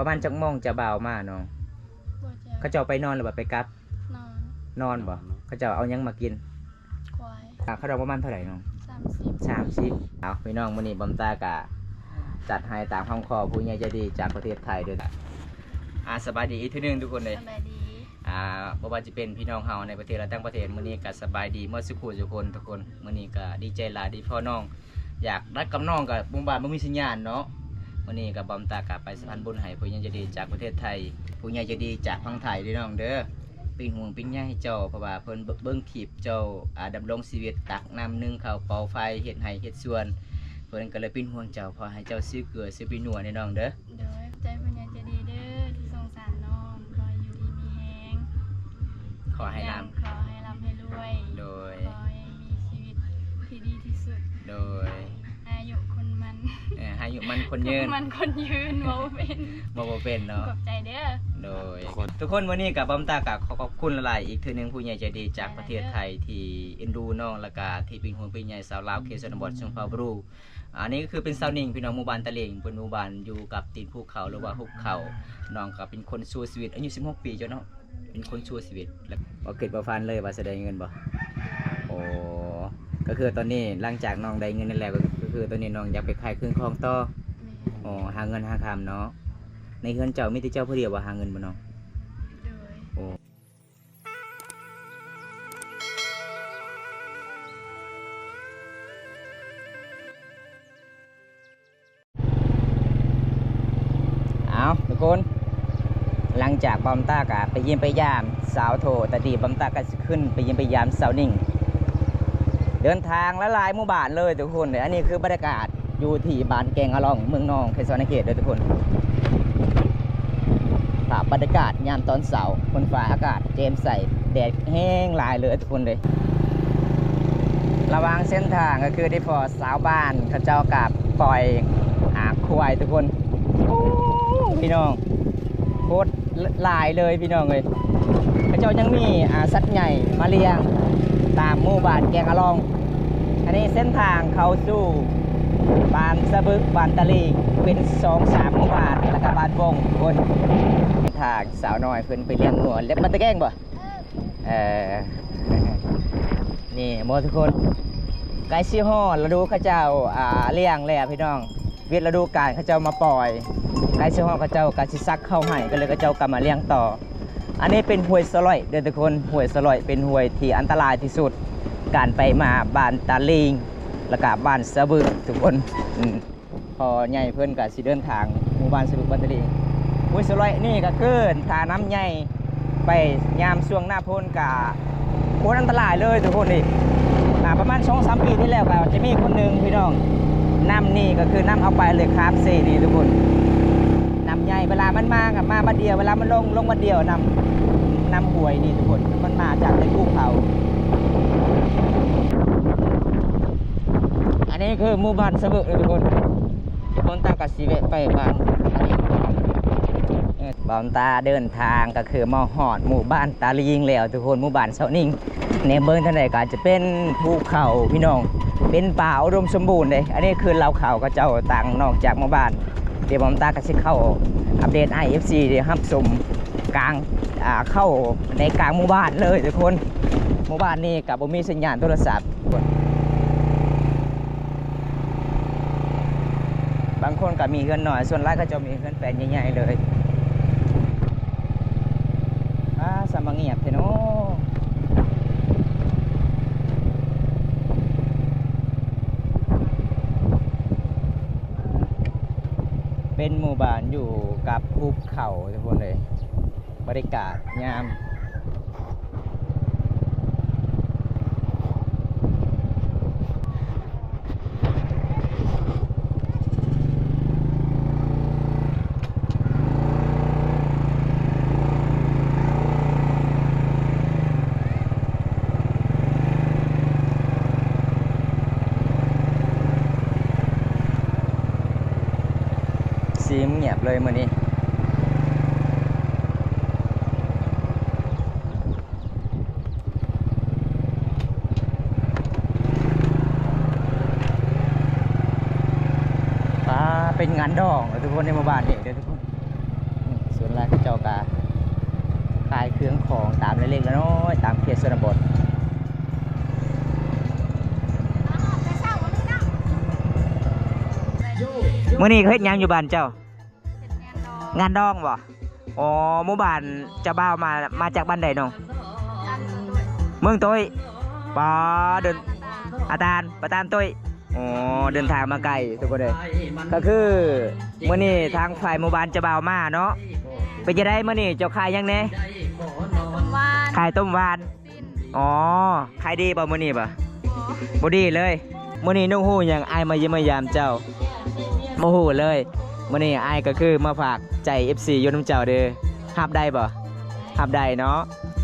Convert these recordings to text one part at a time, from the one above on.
ປະມານຈັກໂມງເຈົ້າບ່າວມານ້ອງ? ບໍ່ຈັກ. ເຂົາເຈົ້າໄປນອນຫຼືວ່າໄປກັບ? ນອນ. ນອນບໍ່? ເຂົາເຈົ້າເອົາຫຍັງມາກິນ? ຄວາຍ. ຄ່າເຂົ້າດອງປະມານເທົ່າໃດນ້ອງ? ສາມສິບ. ສາມສິບ. ເອົາ ພີ່ນ້ອງ ມື້ນີ້ບອມຕາກະຈັດໃຫ້ຕາມຄຳຂໍຜູ້ໃຫຍ່ໃຈດີຈາກປະເທດໄທເດີ້. ອ່າ ສະບາຍດີອີກເທື່ອໜຶ່ງທຸກຄົນເລີຍ. ສະບາຍດີ. ອ່າ ບໍ່ວ່າຈະເປັນພີ່ນ້ອງເຮົາໃນປະເທດ ແລະ ຕ່າງປະເທດ ມື້ນີ້ກະສະບາຍດີໝົດສູ່ຜູ້ສູ່ຄົນທຸກຄົນ. ມື້ນີ້ກະດີໃຈຫຼາຍທີ່ພໍ່ນ້ອງ ຢາກນັດກັບນ້ອງກະບໍ່ວ່າບໍ່ມີສັນຍານເນາະ. ມື້ນີ້ກະບອມຕາກະໄປສະພານບຸນໃຫ້ຜູ້ໃຫຍ່ໃຈດີຈາກປະເທດໄທ ຜູ້ໃຫຍ່ໃຈດີຈາກຝັ່ງໄທເດີ້ນ້ອງເດີ້. ເປັນຫ່ວງເປັນໃຍໃຫ້ເຈົ້າ ເພາະວ່າເພິ່ນເບິ່ງຄລິບເຈົ້າ ອ່າ ດຳລົງຊີວິດ ຕັກນ້ຳ ໜຶ້ງເຂົ້າ ເປົ່າໄຟ ເຮັດໄຮ່ເຮັດສວນ ເພິ່ນກະເລີຍເປັນຫ່ວງເຈົ້າ ຂໍໃຫ້ເຈົ້າຊື້ເກືອຊື້ປີ້ນົວແດ່ນ້ອງເດີ້. ໂດຍ ຂອບໃຈຜູ້ໃຫຍ່ໃຈດີເດີ້ ທີ່ສົງສານນ້ອງ ຂໍໃຫ້ຢູ່ດີມີແຮງ ຂໍໃຫ້ລ່ຳ ຂໍໃຫ້ລ່ຳໃຫ້ລວຍ. ໂດຍ ຂໍໃຫ້ມີຊີວິດທີ່ດີທີ່ສຸດ. ໂດຍ ອາຍຸຄົນໝັ້ນ ເອີ ອາຍຸໝັ້ນຄົນຍືນ ຄົນໝັ້ນຄົນຍືນ ເວົ້າບໍ່ເປັນ ເວົ້າບໍ່ເປັນເນາະ. ຂອບໃຈເດີ້. ໂດຍ ທຸກຄົນ ມື້ນີ້ກະບອມຕາກະຂໍຂອບຄຸນຫຼາຍໆອີກເທື່ອໜຶ່ງ ຜູ້ໃຫຍ່ໃຈດີຈາກປະເທດໄທທີ່ເອັນດູນ້ອງ ແລະ ກະທີ່ເປັນຫ່ວງເປັນໃຍຊາວລາວເຂດຊົນນະບົດ ຊົນເຜົ່າບຣູ. ອັນນີ້ກະຄືເປັນຊາວໜິງ ພີ່ນ້ອງ ໝູ່ບ້ານຕາລິງ ເປັນໝູ່ບ້ານຢູ່ກັບຕີນພູເຂົາ ຫຼືວ່າຫຸບເຂົາ. ນ້ອງກະເປັນຄົນສູ້ຊີວິດ ອາຍຸສິບຫົກປີເຈົ້າເນາະ ເປັນຄົນສູ້ຊີວິດ ແລ້ວບໍ່ຄິດບໍ່ຝັນເລີຍວ່າຊິໄດ້ເງິນບໍ່? ໂອ້ ກະຄືຕອນນີ້ຫຼັງຈາກນ້ອງໄດ້ເງິນນັ້ນແລ້ວ ກະຄືຕອນນີ້ນ້ອງຢາກໄປຂາຍເຄື່ອງຂອງຕໍ່. ແມ່ນ. ໂອ້ ຫາເງິນຫາຄຳເນາະ. ໃນເຮືອນເຈົ້າມີແຕ່ເຈົ້າຜູ້ດຽວບໍ່ຫາເງິນບໍ່ນ້ອງ? ໂດຍ. ໂອ້ ເອົາ ທຸກຄົນ ຫຼັງຈາກບອມຕາກະໄປຢ້ຽມໄປຢາມສາວໂທ ຕອນນີ້ບອມຕາກະຊິຂຶ້ນໄປຢ້ຽມໄປຢາມສາວໜິງ. ເດີນທາງຫຼາຍໆໝູ່ບ້ານເລີຍທຸກຄົນເດີ. ອັນນີ້ຄືບັນຍາກາດຢູ່ທີ່ບ້ານແກງອະລ່ອງ ເມືອງນອງ ເຂດສະຫວັນນະເຂດເດີທຸກຄົນ. ພາບບັນຍາກາດຍາມຕອນເຊົ້າ ຝົນຟ້າອາກາດແຈ່ມໃສ ແດດແຮງຫຼາຍເລີຍທຸກຄົນເດີ. ລະຫວ່າງເສັ້ນທາງກະຄືໄດ້ພໍ້ຊາວບ້ານເຂົາເຈົ້າກະປ່ອຍ ອ່າ ຄວາຍທຸກຄົນ. ໂອ້ ພີ່ນ້ອງ ໂຄດຫຼາຍເລີຍພີ່ນ້ອງເອີຍ. ເຂົາເຈົ້າຍັງມີ ອ່າ ສັດໃຫຍ່ມາລ້ຽງຕາມໝູ່ບ້ານແກງອະລ່ອງ. ອັນນີ້ເສັ້ນທາງເຂົ້າສູ່ບ້ານສະບຶກ ບ້ານຕາລີງ ເປັນສອງສາມໝູ່ບ້ານ ແລ້ວກະບ້ານວົງທຸກຄົນ. ທາງສາວນ້ອຍເພິ່ນໄປລ້ຽງງົວ ແລ້ວມາແຕ່ແກງບໍ່? ເອີ ນີ້ບໍ່ທຸກຄົນ ໃກ້ຊິຮອດລະດູເຂົາເຈົ້າ ອ່າ ລ້ຽງແລ້ວພີ່ນ້ອງ. ເວດລະດູການເຂົາເຈົ້າມາປ່ອຍ ໃກ້ຊິຮອດເຂົາເຈົ້າກະຊິສັກເຂົ້າໃຫ້ ກະເລີຍເຂົາເຈົ້າກະມາລ້ຽງຕໍ່. ອັນນີ້ເປັນຫ້ວຍສະຫຼອຍເດີທຸກຄົນ ຫ້ວຍສະຫຼອຍເປັນຫ້ວຍທີ່ອັນຕະລາຍທີ່ສຸດ ການໄປມາບ້ານຕາລີງ ແລ້ວກະບ້ານສະບຶກທຸກຄົນ. ອືມ ພໍ່ໃຫຍ່ເພິ່ນກະຊິເດີນທາງໝູ່ບ້ານສະບຶກ ບ້ານຕາລີງ. ຫ້ວຍສະຫຼອຍນີ້ກະຄືຖ້ານ້ຳໃຫຍ່ ໄປຍາມຊ່ວງໜ້າຝົນກະໂຄດອັນຕະລາຍເລີຍທຸກຄົນເອີຍ. ອ່າ ປະມານສອງສາມປີທີ່ແລ້ວກະຈະມີຄົນໜຶ່ງພີ່ນ້ອງ ນ້ຳນີ້ກະຄືນ້ຳເອົາໄປເລີຍຄາບເຊນີ້ທຸກຄົນ. ນ້ຳໃຫຍ່ ເວລາມັນມາກະມາບາດດຽວ ເວລາມັນລົງ ລົງບາດດຽວ. ນ້ຳ ນ້ຳຫ້ວຍນີ້ທຸກຄົນ ມັນມາຈາກໃນພູເຂົາ. ອັນນີ້ຄືໝູ່ບ້ານສະບຶກເດີທຸກຄົນ. ດຽວບອມຕາກະຊິແວະໄປບ້ານ ເອີ ບອມຕາເດີນທາງກະຄືມາຮອດໝູ່ບ້ານຕາລີງແລ້ວທຸກຄົນ ໝູ່ບ້ານຊາວໜິງ. ແນມເບິ່ງທາງໃດກະຈະເປັນພູເຂົາພີ່ນ້ອງ ເປັນປ່າອຸດົມສົມບູນເດ້. ອັນນີ້ຄືເລົ້າເຂົ້າເຂົາເຈົ້າຕັ້ງນອກຈາກໝູ່ບ້ານ. ດຽວບອມຕາກະຊິເຂົ້າອັບເດດໃຫ້ເອັຟຊີໄດ້ຮັບຊົມກາງ ອ່າ ເຂົ້າໃນກາງໝູ່ບ້ານເລີຍທຸກຄົນ. ໝູ່ບ້ານນີ້ກະບໍ່ມີສັນຍານໂທລະສັບ. ບາງຄົນກະມີເຮືອນນ້ອຍ ສ່ວນຫຼາຍເຂົາເຈົ້າມີເຮືອນແປນໃຫຍ່ໆເລີຍ. ອ້າ ສ່ຳມາງຽບແທ້ເນາະ. ເປັນໝູ່ບ້ານຢູ່ກັບຫຸບເຂົາທຸກຄົນເອີຍ. ບັນຍາກາດຍາມ ຊິງຽບເລີຍມື້ນີ້. ປ້າ ເປັນງານດອງເດີທຸກຄົນ ໃນໝູ່ບ້ານນີ້ເດີທຸກຄົນ. ສ່ວນຫຼາຍເຂົາເຈົ້າກະຂາຍເຄື່ອງຂອງຕາມເລັກໆນ້ອຍໆ ຕາມເຂດຊົນນະບົດ. ມື້ນີ້ເຂົາເຮັດຫຍັງຢູ່ບ້ານເຈົ້າ? ເຮັດງານດອງ. ງານດອງບໍ່? ອໍ ໝູ່ບ້ານເຈົ້າບ່າວມາ ມາຈາກບ້ານໃດນ້ອງ? ເມືອງໂຕ້ຍ. ປາ ເດີນ ອາຕານ ປາຕານໂຕ້ຍ. ອໍ ເດີນທາງມາໄກທຸກຄົນເອີຍ. ກໍຄືມື້ນີ້ທາງຝ່າຍໝູ່ບ້ານເຈົ້າບ່າວມາເນາະ. ເປັນຈັ່ງໃດມື້ນີ້ເຈົ້າຂາຍຫຍັງແດ່? ຂາຍຕົ້ມຫວານ. ຂາຍຕົ້ມຫວານ. ຊີ້ນ. ອໍ ຂາຍດີບໍ່ມື້ນີ້ບໍ່? ບໍ່ ບໍ່ດີເລີຍ. ມື້ນີ້ນ້ອງຮູ້ຫຍັງ ອ້າຍມາຢ້ຽມມາຢາມເຈົ້າ? ບໍ່ຮູ້ເລີຍ. ມື້ນີ້ອ້າຍກໍຄືມາຝາກໃຈເອັຟຊີຢູ່ນຳເຈົ້າເດີ. ຮັບໄດ້ບໍ່? ຮັບໄດ້ເນາະ.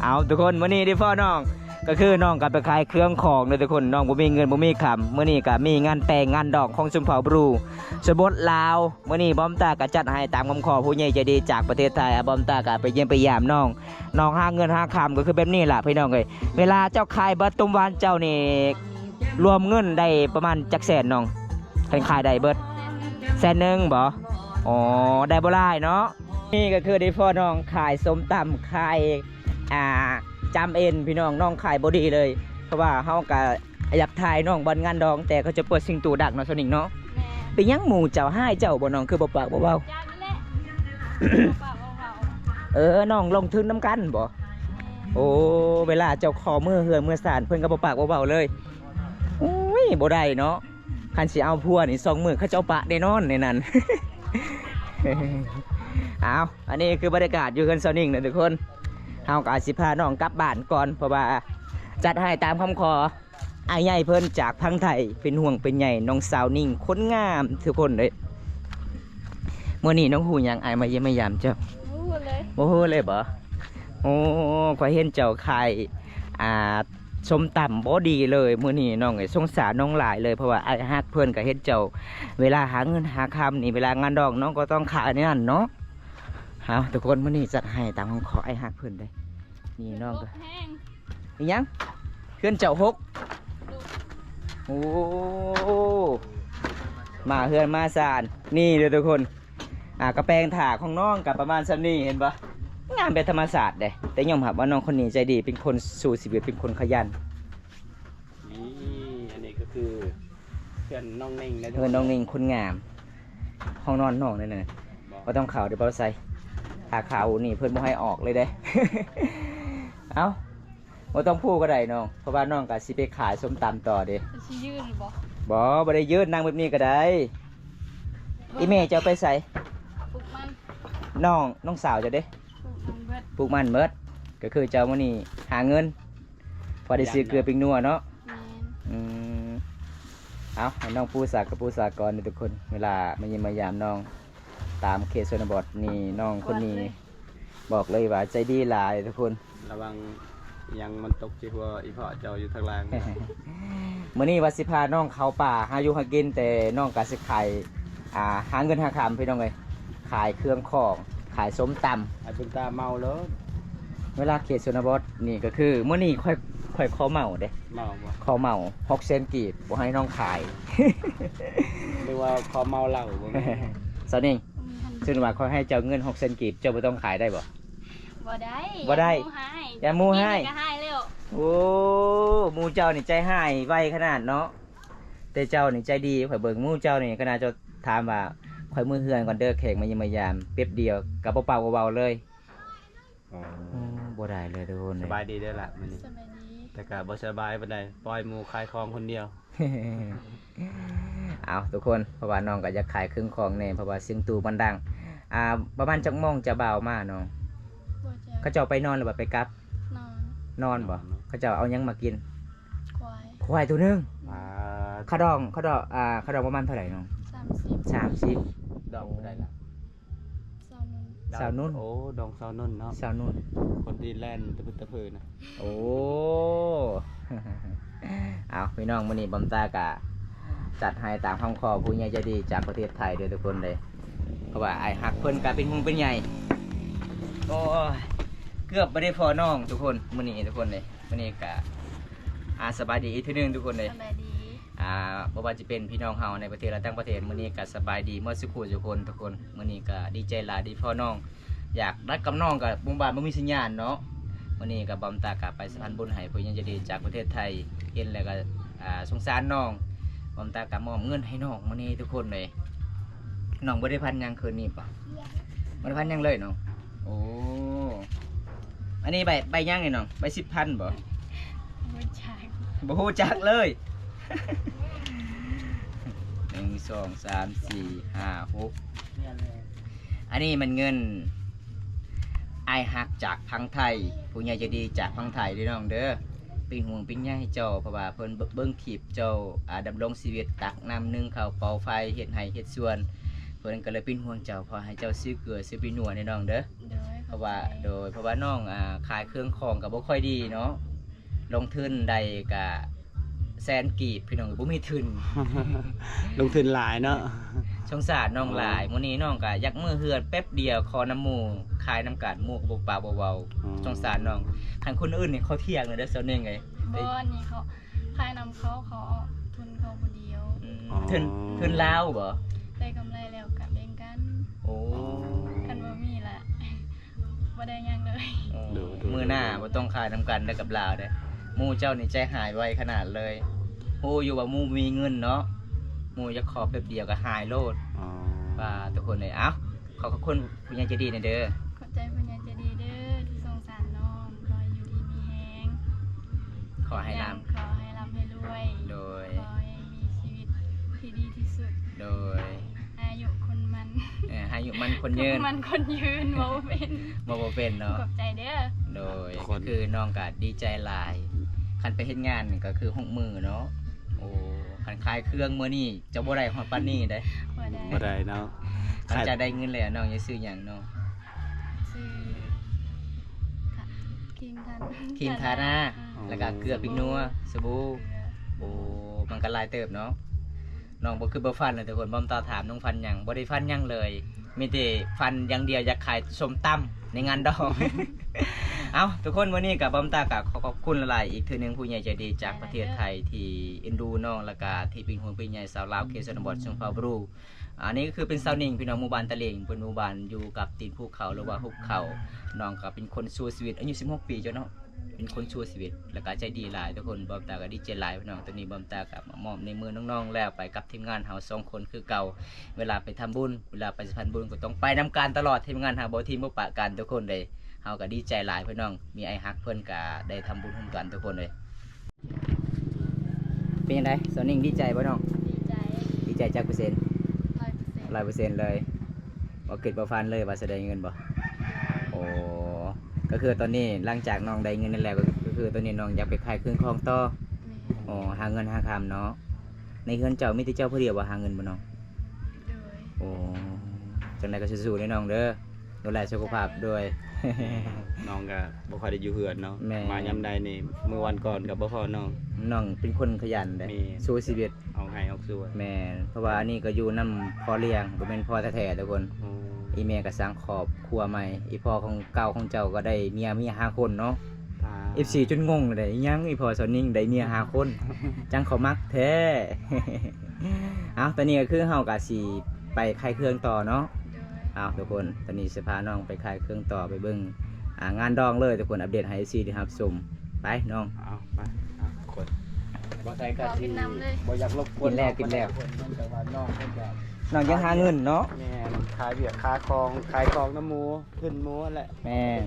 ເອົາ ທຸກຄົນ ມື້ນີ້ໄດ້ພໍ້ນ້ອງ ກໍຄືນ້ອງກໍໄປຂາຍເຄື່ອງຂອງເດີທຸກຄົນ. ນ້ອງບໍ່ມີເງິນບໍ່ມີຄຳ. ມື້ນີ້ກໍມີງານແຕ່ງງານດອງຂອງຊົນເຜົ່າບຣູ ຊົນນະບົດລາວ. ມື້ນີ້ບ່າວຕາກໍຈັດໃຫ້ຕາມຄຳຂໍຜູ້ໃຫຍ່ໃຈດີຈາກປະເທດໄທ. ບ່າວຕາກໍໄປຢ້ຽມໄປຢາມນ້ອງ. ນ້ອງຫາເງິນຫາຄຳກໍຄືແບບນີ້ລະພີ່ນ້ອງເອີຍ. ເວລາເຈົ້າຂາຍບັດຕົ້ມຫວານເຈົ້ານີ້ ລວມເງິນໄດ້ປະມານຈັກແສນນ້ອງ? ຄັນຂາຍໄດ້ເບິດແສນໜຶ່ງບໍ່? ອໍ ໄດ້ບໍ່ຫຼາຍເນາະ. ນີ້ກໍຄືໄດ້ພໍ້ນ້ອງຂາຍສົ້ມຕຳ ຂາຍ ອ່າ ຈຳເອັນພີ່ນ້ອງ. ນ້ອງຂາຍບໍ່ດີເລີຍ ເພາະວ່າເຮົາກໍ ຢາກຖ່າຍນ້ອງບ່ອນງານດອງ ແຕ່ເຂົາຈະເປີດສຽງຕູ້ດັງເນາະ ສາວນິງເນາະ. ແມ່ນ. ເປັນຫຍັງໝູ່ເຈົ້າຮ້າຍເຈົ້າບໍ່ນ້ອງ ຄືບໍ່ປາກບໍ່ເວົ້າ? ເຈົ້ານີ້ແຫຼະ ບໍ່ປາກບໍ່ເວົ້າ. ເອີ ນ້ອງລົງທຶນນຳກັນບໍ່? ແມ່ນ. ໂອ້ ເວລາເຈົ້າຂໍເມືອເຮືອນເມືອຊານ ເພິ່ນກໍບໍ່ປາກບໍ່ເວົ້າເລີຍ. ໂອ້ຍ ບໍ່ໄດ້ເນາະ. ຄັນຊິເອົາຜົວນີ້ ສອງມື້ເຂົາເຈົ້າປະແນ່ນອນໃນນັ້ນ. ເອົາ ອັນນີ້ຄືບັນຍາກາດຢູ່ເຮືອນສາວນິງນະທຸກຄົນ. ເຮົາກໍອາດຊິພານ້ອງກັບບ້ານກ່ອນ ເພາະວ່າຈັດໃຫ້ຕາມຄຳຂໍ ອ້າຍໃຫຍ່ເພິ່ນຈາກຝັ່ງໄທ ເປັນຫ່ວງເປັນໃຍນ້ອງສາວນິງຄົນງາມທຸກຄົນເອີຍ. ມື້ນີ້ນ້ອງຮູ້ຫຍັງ ອ້າຍມາຢ້ຽມມາຢາມເຈົ້າ? ບໍ່ຮູ້ເລີຍ. ບໍ່ຮູ້ເລີຍບໍ່? ໂອ້ ຂ້ອຍເຫັນເຈົ້າຂາຍ ອ່າ ສົ້ມຕຳບໍ່ດີເລີຍມື້ນີ້ນ້ອງເອີຍ. ສົງສານນ້ອງຫຼາຍເລີຍ ເພາະວ່າອ້າຍຮັກເພິ່ນກໍເຫັນເຈົ້າ ເວລາຫາເງິນຫາຄຳນີ້ ເວລາງານດອງນ້ອງກໍຕ້ອງຂາຍໃນນັ້ນເນາະ. ເອົາ ທຸກຄົນ ມື້ນີ້ຈັດໃຫ້ຕາມຄຳຂໍອ້າຍຮັກເພິ່ນເດ້. ນີ້ນ້ອງກໍ ແຮງ ອີຫຍັງ? ເຮືອນເຈົ້າຫົກ. ໂອ້ ມາເຮືອນມາຊານ. ນີ້ເດີທຸກຄົນ ອ່າ ກະແປງຖ້າຂອງນ້ອງກະປະມານສ່ຳນີ້ ເຫັນບໍ່? ງາມແບບທຳມະຊາດເດ້. ແຕ່ຍອມຮັບວ່ານ້ອງຄົນນີ້ໃຈດີ ເປັນຄົນສູ້ຊີວິດ ເປັນຄົນຂະຫຍັນ. ນີ້ ອັນນີ້ກໍຄືເຮືອນນ້ອງນິງນະ ເຮືອນນ້ອງນິງຄົນງາມ. ຫ້ອງນອນນ້ອງນັ້ນນະ ບໍ່ ບໍ່ຕ້ອງເຂົ້າເດ້ ບໍ່ໃສ່ ຖ້າເຂົ້ານີ້ເພິ່ນບໍ່ໃຫ້ອອກເລີຍເດ້. ເອົ້າ ບໍ່ຕ້ອງພູກໍໄດ້ນ້ອງ ເພາະວ່ານ້ອງກໍຊິໄປຂາຍສົ້ມຕຳຕໍ່ເດ້. ຊິຢືນບໍ່? ບໍ່ ບໍ່ໄດ້ຢືນ ນັ່ງແບບນີ້ກໍໄດ້. ອີ່ແມ່ເຈົ້າໄປໃສ? ປູກມັນ. ນ້ອງ ນ້ອງສາວເຈົ້າເດ້? ປູກມັນເບິດ ປູກມັນເບິດ. ກໍຄືເຈົ້າມື້ນີ້ຫາເງິນ ພໍໄດ້ຊື້ເກືອປີ້ງນົວເນາະ. ແມ່ນ. ອືມ ເອົາ ໃຫ້ນ້ອງປູສາກໍປູສາກ່ອນເດີທຸກຄົນ. ເວລາມາຢ້ຽມມາຢາມນ້ອງຕາມເຂດຊົນນະບົດນີ້ ນ້ອງຄົນນີ້ ບອກເລີຍ ບອກເລີຍວ່າໃຈດີຫຼາຍທຸກຄົນ. ລະວັງຫຍັງມັນຕົກໃສ່ຫົວອີ່ພໍ່ເຈົ້າຢູ່ທາງຫຼັງ. ມື້ນີ້ວ່າຊິພານ້ອງເຂົ້າປ່າຫາຢູ່ຫາກິນ ແຕ່ນ້ອງກະຊິຂາຍ ອ່າ ຫາເງິນຫາຄຳພີ່ນ້ອງເອີຍ. ຂາຍເຄື່ອງຂອງ ຂາຍສົ້ມຕຳ. ໃຫ້ເບິ່ງຕາເມົາໂລດ. ເວລາເຂດຊົນນະບົດນີ້ກໍຄື ມື້ນີ້ຂ້ອຍ ຂ້ອຍຂໍເໝົາເດ້. ເໝົາບໍ່? ຂໍເໝົາ ຫົກແສນກີບ ບໍ່ໃຫ້ນ້ອງຂາຍ. ຫຼືວ່າຂໍເໝົາເຫຼົ້າບໍ່ແມ່ນ? ສາວນິງ ອືມ ເຊັ່ນວ່າຂ້ອຍໃຫ້ເຈົ້າເງິນຫົກແສນກີບ ເຈົ້າບໍ່ຕ້ອງຂາຍໄດ້ບໍ່? ບໍ່ໄດ້. ບໍ່ໄດ້? ຢ້ານໝູ່ຮ້າຍ. ຢ້ານໝູ່ຮ້າຍ. ນີ້ກໍຮ້າຍແລ້ວ. ໂອ້ ໝູ່ເຈົ້ານີ້ໃຈຮ້າຍໄວຂະໜາດເນາະ. ແຕ່ເຈົ້ານີ້ໃຈດີ ຂ້ອຍເບິ່ງໝູ່ເຈົ້ານີ້ ຂະໜາດເຈົ້າຖາມວ່າ ຂ້ອຍເມືອເຮືອນກ່ອນເດີ ແຂກມາຢ້ຽມມາຢາມ ແປັບດຽວກໍບໍ່ປາກບໍ່ເວົ້າເລີຍ. ອໍ ອືມ ບໍ່ໄດ້ເລີຍທຸກຄົນ. ສະບາຍດີເດີລະມື້ນີ້. ສະບາຍດີ. ແຕ່ກໍບໍ່ສະບາຍປານໃດ ປ່ອຍໝູ່ຂາຍຂອງຄົນດຽວ. ເອົາທຸກຄົນ ເພາະວ່ານ້ອງກໍຢາກຂາຍເຄື່ອງຂອງແດ່ ເພາະວ່າສຽງຕູ້ມັນດັງ. ອ່າ ປະມານຈັກໂມງເຈົ້າບ່າວມານ້ອງ? ບໍ່ຈັກ. ເຂົາເຈົ້າໄປນອນຫຼືວ່າໄປກັບ? ນອນ. ນອນບໍ່? ນອນເນາະ. ເຂົາເຈົ້າເອົາຫຍັງມາກິນ? ຄວາຍ. ຄວາຍໂຕໜຶ່ງ. ປາດ. ຄ່າດອງ ຄ່າດອງ ອ່າ ຄ່າດອງປະມານເທົ່າໃດນ້ອງ? ສາມສິບ. ສາມສິບ. ດອງເທົ່າໃດລະ? ຊາວໜຶ່ງ. ຊາວໜຶ່ງ. ໂອ້ ດອງຊາວໜຶ່ງເນາະ. ຊາວໜຶ່ງ. ຄົນທີ່ແລ່ນຕະພຶດຕະເພີນະ. ໂອ້ ເອົາ ພີ່ນ້ອງ ມື້ນີ້ບອມຕາກະຈັດໃຫ້ຕາມຄຳຂໍຜູ້ໃຫຍ່ໃຈດີຈາກປະເທດໄທເດີທຸກຄົນເດີ ເພາະວ່າອ້າຍຮັກເພິ່ນກະເປັນຫ່ວງເປັນໃຍ. ໂອ້ຍ ເກືອບບໍ່ໄດ້ພໍ້ນ້ອງທຸກຄົນ ມື້ນີ້ທຸກຄົນເດ້. ມື້ນີ້ກະ ອ່າ ສະບາຍດີອີກເທື່ອໜຶ່ງທຸກຄົນເດ້. ສະບາຍດີ. ອ່າ ບໍ່ວ່າຈະເປັນພີ່ນ້ອງເຮົາໃນປະເທດ ແລະ ຕ່າງປະເທດ ມື້ນີ້ກໍສະບາຍດີໝົດສູ່ຜູ້ສູ່ຄົນທຸກຄົນ. ມື້ນີ້ກໍດີໃຈຫຼາຍທີ່ພໍ້ນ້ອງ ຢາກນັດກັບນ້ອງກໍບໍ່ ບ້ານບໍ່ມີສັນຍານເນາະ. ມື້ນີ້ກໍບ່າວຕາກໍໄປສະພານບຸນໃຫ້ຜູ້ໃຫຍ່ໃຈດີຈາກປະເທດໄທ ເຫັນແລ້ວກໍ ອ່າ ສົງສານນ້ອງ. ບ່າວຕາກໍມອບເງິນໃຫ້ນ້ອງມື້ນີ້ທຸກຄົນເລີຍ. ນ້ອງບໍ່ໄດ້ພັນຫຍັງຄືນນີ້ບໍ່? ບໍ່ໄດ້ພັນຫຍັງເລີຍເນາະ. ໂອ້ ອັນນີ້ໃບ ໃບຫຍັງນີ້ນ້ອງ? ໃບສິບພັນບໍ່? ບໍ່ຮູ້ຈັກ ບໍ່ຮູ້ຈັກເລີຍ. ໜຶ່ງ ສອງ ສາມ ສີ່ ຫ້າ ຫົກ ອັນນີ້ແມ່ນເງິນອ້າຍຮັກຈາກຝັ່ງໄທ ຜູ້ໃຫຍ່ໃຈດີຈາກຝັ່ງໄທເດີນ້ອງເດີ. ເປັນຫ່ວງເປັນໃຍໃຫ້ເຈົ້າ ເພາະວ່າເພິ່ນເບິ່ງ ເບິ່ງຄລິບເຈົ້າ ອ່າ ດຳລົງຊີວິດ ຕັກນ້ຳໜຶ່ງເຂົ້າເປົ່າໄຟ ເຮັດໄຮ່ເຮັດສວນ ເພິ່ນກໍເລີຍເປັນຫ່ວງເຈົ້າ ຂໍໃຫ້ເຈົ້າຊື້ເກືອຊື້ແປ້ງນົວເດີນ້ອງເດີ. ໂດຍ ເພາະວ່າ ຂອບໃຈ ໂດຍ ເພາະວ່ານ້ອງ ອ່າ ຂາຍເຄື່ອງຂອງກໍບໍ່ຄ່ອຍດີເນາະ ລົງທຶນໄດ້ກະແສນກີບ ພີ່ນ້ອງ ບໍ່ມີທຶນ ລົງທຶນຫຼາຍເນາະ. ສົງສານນ້ອງຫຼາຍ. ໂອ້ ມື້ນີ້ນ້ອງກະຢາກເມືອເຮືອນແປັບດຽວ ຂໍນຳໝູ່ ຂາຍນຳກັນ ໝູ່ກໍບໍ່ປາກບໍ່ເວົ້າ. ອໍ ສົງສານນ້ອງ. ຄັນຄົນອື່ນນີ້ເຂົາຖຽງເດີ ສາວເໜັງເອີຍ. ບໍ່ ອັນນີ້ເຂົາຂາຍນຳເຂົາ ເຂົາເອົາທຶນເຂົາຜູ້ດຽວ. ອືມ ອໍ ທຶນ ທຶນລາວບໍ່? ໄດ້ກຳໄລແລ້ວກະແບ່ງກັນ. ໂອ້ ອໍ ຄັນບໍ່ມີລະ ບໍ່ໄດ້ຫຍັງເລີຍ. ໂອ້ ໂດຍ ໂດຍ ມື້ໜ້າ ໂດຍ ບໍ່ຕ້ອງຂາຍນຳກັນເດີກັບລາວເດີ ໝູ່ເຈົ້ານີ້ໃຈຫາຍໄວຂະໜາດເລີຍ. ຮູ້ຢູ່ວ່າໝູ່ມີເງິນເນາະ ໝູ່ຢາກຂໍແປັບດຽວກໍຫາຍໂລດ. ອໍ ວ່າທຸກຄົນເລີຍ. ເອົ້າ ຂໍຂອບຄຸນຜູ້ໃຫຍ່ໃຈດີແດ່ເດີ. ຂອບໃຈຜູ້ໃຫຍ່ໃຈດີເດີທີ່ສົງສານນ້ອງ. ຂໍໃຫ້ຢູ່ດີມີແຮງ ຂໍໃຫ້ລ່ຳ ຂໍໃຫ້ລ່ຳໃຫ້ລວຍ. ໂດຍ ຂໍໃຫ້ມີຊີວິດທີ່ດີທີ່ສຸດ. ໂດຍ ອາຍຸຄົນໝັ້ນ ເອີ ອາຍຸໝັ້ນຄົນຍືນ ຄົນໝັ້ນຄົນຍືນ ເວົ້າບໍ່ເປັນ ເວົ້າບໍ່ເປັນເນາະ. ຂອບໃຈເດີ. ໂດຍ ທຸກຄົນ ກໍຄືນ້ອງກໍດີໃຈຫຼາຍ ຄັນໄປເຮັດງານນີ້ກໍຄືຫົກມື້ເນາະ. ໂອ້ ຄັນຂາຍເຄື່ອງມື້ນີ້ຈະບໍ່ໄດ້ຮອດປານນີ້ເດ້. ບໍ່ໄດ້ ບໍ່ໄດ້ເນາະ. ຫຼັງຈາກໄດ້ເງິນແລ້ວ ນ້ອງຈະຊື້ຫຍັງເນາະ? ຊື້ຄຣີມທາ ຄຣີມທາໜ້າ ອືມ ແລ້ວກໍເກືອແປ້ງນົວ ສະບູ່ ສະບູ່. ໂອ້ ມັນກໍຫຼາຍເຕີບເນາະ. ນ້ອງບໍ່ຄິດບໍ່ຝັນເລີຍທຸກຄົນ. ບ່າວຕາຖາມນ້ອງຝັນຫຍັງ ບໍ່ໄດ້ຝັນຫຍັງເລີຍ ມີແຕ່ຝັນຢ່າງດຽວ ຢາກຂາຍສົ້ມຕຳໃນງານດອງ. ເອົ້າ ທຸກຄົນ ມື້ນີ້ກໍບ່າວຕາກໍຂໍຂອບຄຸນຫຼາຍໆອີກເທື່ອໜຶ່ງ ຜູ້ໃຫຍ່ໃຈດີຈາກປະເທດໄທທີ່ເອັນດູນ້ອງ ແລ້ວກໍທີ່ເປັນຫ່ວງເປັນໃຍຊາວລາວເຂດຊົນນະບົດຊົນເຜົ່າບຣູ. ອັນນີ້ກໍຄືເປັນຊາວໜິງ ພີ່ນ້ອງ ໝູ່ບ້ານຕະເລງ ເພິ່ນໝູ່ບ້ານຢູ່ກັບຕີນພູເຂົາ ຫຼືວ່າຫຸບເຂົາ. ນ້ອງກໍເປັນຄົນສູ້ຊີວິດ ອາຍຸສິບຫົກປີເຈົ້າເນາະ ເປັນຄົນສູ້ຊີວິດ ແລ້ວກໍໃຈດີຫຼາຍທຸກຄົນ. ບ່າວຕາກໍດີໃຈຫຼາຍພີ່ນ້ອງ. ຕອນນີ້ບ່າວຕາກໍມາມອບໃນມືນ້ອງໆແລ້ວ ໄປກັບທີມງານເຮົາສອງຄົນຄືເກົ່າ. ເວລາໄປທຳບຸນ ເວລາໄປສະພານບຸນກໍຕ້ອງໄປນຳກັນຕະຫຼອດ ທີມງານເຮົາບໍ່ຖິ້ມບໍ່ປະກັນທຸກຄົນເດ້. ເຮົາກໍດີໃຈຫຼາຍພີ່ນ້ອງ ມີອ້າຍຮັກເພິ່ນກໍໄດ້ທຳບຸນຮ່ວມກັນທຸກຄົນເດ້. ເປັນຈັ່ງໃດ ສາວໜິງ ດີໃຈບໍ່ນ້ອງ? ດີໃຈ ດີໃຈຈັກເປີເຊັນ? ຮ້ອຍເປີເຊັນ ຮ້ອຍເປີເຊັນເລີຍ. ບໍ່ຄິດບໍ່ຝັນເລີຍວ່າຈະໄດ້ເງິນບໍ່? ໂອ້ ກໍຄືຕອນນີ້ຫຼັງຈາກນ້ອງໄດ້ເງິນນັ້ນແລ້ວ ກໍຄືຕອນນີ້ນ້ອງຢາກໄປຂາຍເຄື່ອງຂອງຕໍ່. ແມ່ນ ໂອ້ ຫາເງິນຫາຄຳເນາະ. ໃນເຮືອນເຈົ້າມີແຕ່ເຈົ້າຜູ້ດຽວບໍ່ຫາເງິນບໍ່ນ້ອງ? ໂດຍ ໂອ້ ຈັ່ງໃດກໍສູ້ໆເດີນ້ອງເດີ. ດູແລສຸຂະພາບດ້ວຍ. ນ້ອງກໍບໍ່ຄ່ອຍໄດ້ຢູ່ເຮືອນເນາະ. ແມ່ນ ມາຍາມໃດນີ້ ມື້ວັນກ່ອນກໍບໍ່ພໍ້ນ້ອງ. ນ້ອງເປັນຄົນຂະຫຍັນເດ້. ແມ່ນ ສູ້ຊີວິດ ອອກໄຮ່ອອກສວນ. ແມ່ນ ເພາະວ່າອັນນີ້ກໍຢູ່ນຳພໍ່ລ້ຽງ ບໍ່ແມ່ນພໍ່ແທ້ໆທຸກຄົນ. ໂອ້ ອີ່ແມ່ກໍສ້າງຄອບຄົວໃໝ່ ອີ່ພໍ່ຂອງເກົ່າຂອງເຈົ້າກໍໄດ້ເມຍ ເມຍຫ້າຄົນເນາະ. ເອັຟຊີຈົນງົງເດ້ ອີ່ຫຍັງ ອີ່ພໍ່ສາວໜິງໄດ້ເມຍຫ້າຄົນ ຈັ່ງເຂົາມັກແທ້. ເອົ້າ ຕອນນີ້ກໍຄືເຮົາກໍຊິໄປຂາຍເຄື່ອງຕໍ່ເນາະ. ໂດຍ ເອົ້າ ທຸກຄົນ ຕອນນີ້ຊິພານ້ອງໄປຂາຍເຄື່ອງຕໍ່ ໄປເບິ່ງ ອ່າ ງານດອງເລີຍທຸກຄົນ ອັບເດດໃຫ້ເອັຟຊີໄດ້ຮັບຊົມ. ໄປນ້ອງ ເອົາໄປ ເອົາທຸກຄົນ. ບໍ່ໃສ່ກະ ບໍ່ຢາກລົບກວນ ກິນແລ້ວ ກິນແລ້ວ ເພາະວ່ານ້ອງເພິ່ນກໍ ນ້ອງຢາກຫາເງິນເນາະ. ແມ່ນ ຂາຍວຽກຂາຍຂອງ ຂາຍຂອງນຳໝູ່ ຂຶ້ນໝູ່ຫັ້ນແຫຼະ. ແມ່ນ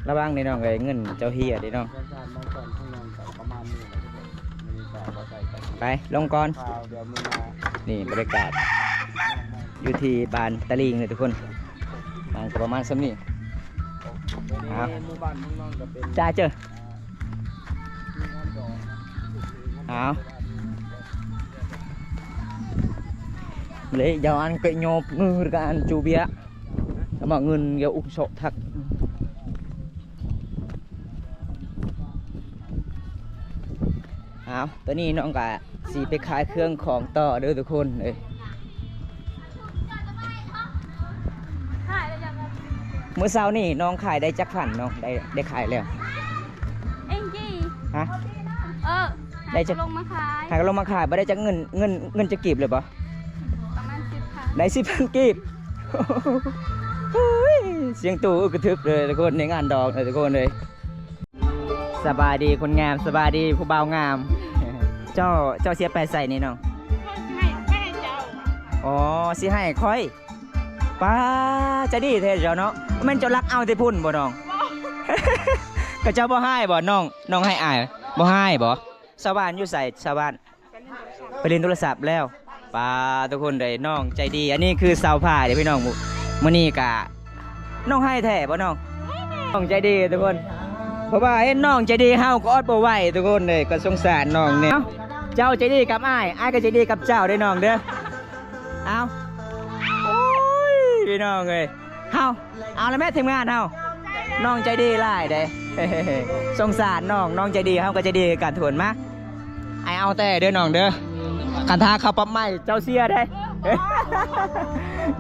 ລະວັງເດ້ນ້ອງເອີຍ ເງິນເຈົ້າເຮຍເດ້ນ້ອງ. ໄປລົງກ່ອນ. ນີ້ບັນຍາກາດຢູ່ທີ່ບ້ານຕະລິງເດີທຸກຄົນ. ມັນກໍປະມານສ່ຳນີ້. ເອົາ ຈ້າເຈີ ເອົາ ເລີຍ ເຈົ້າອັນເກຍໂຍບງືອກະອັນຈູເບຍ ມາເງິນເກຍອຸກເຊາະທັກ. ເອົາ ຕອນນີ້ນ້ອງກະຊິໄປຂາຍເຄື່ອງຂອງຕໍ່ເດີທຸກຄົນເອີຍ. ມື້ເຊົ້ານີ້ນ້ອງຂາຍໄດ້ຈັກພັນເນາະ? ໄດ້ ໄດ້ຂາຍແລ້ວ. ເອັງຈີ່ ຮະ? ເອີ ໄດ້ຈັກ ໃຫ້ເຂົາລົງມາຂາຍ ໃຫ້ເຂົາລົງມາຂາຍ ບໍ່ໄດ້ຈັກເງິນ ເງິນ ເງິນຈັກກີບເລີຍບໍ່? ປະມານສິບພັນ ໄດ້ສິບພັນກີບ. ໂອ້ຍ ສຽງຕູ້ອຶກກະທຶກເລີຍທຸກຄົນ ໃນງານດອງເລີຍທຸກຄົນເລີຍ. ສະບາຍດີຄົນງາມ ສະບາຍດີຜູ້ບ່າວງາມ. ເຈົ້າ ເຈົ້າຊິໄປໃສນີ້ນ້ອງ? ໃຫ້ເຈົ້າ. ອໍ ຊິໃຫ້ຂ້ອຍ. ປ້າ ໃຈດີແທ້ເຈົ້າເນາະ. ແມ່ນເຈົ້າລັກເອົາແຕ່ພຸ້ນບໍ່ນ້ອງ? ກະເຈົ້າບໍ່ຮ້າຍບໍ່ນ້ອງ? ນ້ອງໃຫ້ອາຍ ບໍ່ຮ້າຍບໍ່? ຊາວບ້ານຢູ່ໃສ? ຊາວບ້ານໄປຫຼິ້ນໂທລະສັບແລ້ວ. ປ້າ ທຸກຄົນເດີ ນ້ອງໃຈດີ. ອັນນີ້ຄືສາວພາຍເດີພີ່ນ້ອງ. ມື້ນີ້ກະນ້ອງຮ້າຍແທ້ບໍ່ນ້ອງ? ນ້ອງໃຈດີທຸກຄົນ. ເພາະວ່າເຫັນນ້ອງໃຈດີ ເຮົາກໍອົດບໍ່ໄຫວທຸກຄົນເດີ ກໍສົງສານນ້ອງແດ່. ເຈົ້າໃຈດີກັບອ້າຍ ອ້າຍກໍໃຈດີກັບເຈົ້າເດີນ້ອງເດີ. ເອົາ ໂອ້ຍ ພີ່ນ້ອງເອີຍ ເຮົາ ເອົາລະແມ່ທີມງານເຮົາ ນ້ອງໃຈດີຫຼາຍເດ້. ສົງສານນ້ອງ ນ້ອງໃຈດີ ເຮົາກໍໃຈດີຄືກັນທຸກຄົນ. ມາ ອ້າຍເອົາແຕ່ເດີນ້ອງເດີ ຄັນຖ້າເຂົ້າປັບໃໝ່ເຈົ້າເສຍເດ້.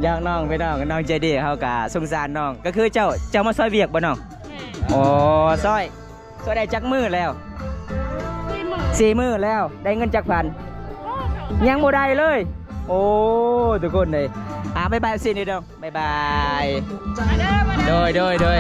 ຢອກນ້ອງພີ່ນ້ອງ ນ້ອງໃຈດີ ເຮົາກໍສົງສານນ້ອງ. ກໍຄືເຈົ້າ ເຈົ້າມາຊ່ອຍວຽກບໍ່ນ້ອງ? ແມ່ນ. ອໍ ຊ່ອຍ ຊ່ວຍໄດ້ຈັກມື້ແລ້ວ? ສີ່ມື້ ສີ່ມື້ແລ້ວ. ໄດ້ເງິນຈັກພັນ? ໂອ້ ຍັງບໍ່ໄດ້ເລີຍ. ໂອ້ ທຸກຄົນເອີຍ ອ່າ ບາຍບາຍ ເອັຟຊີ ເດີນ້ອງ ບາຍບາຍ. ມາເດີ ມາເດີ ໂດຍ ໂດຍ ໂດຍ.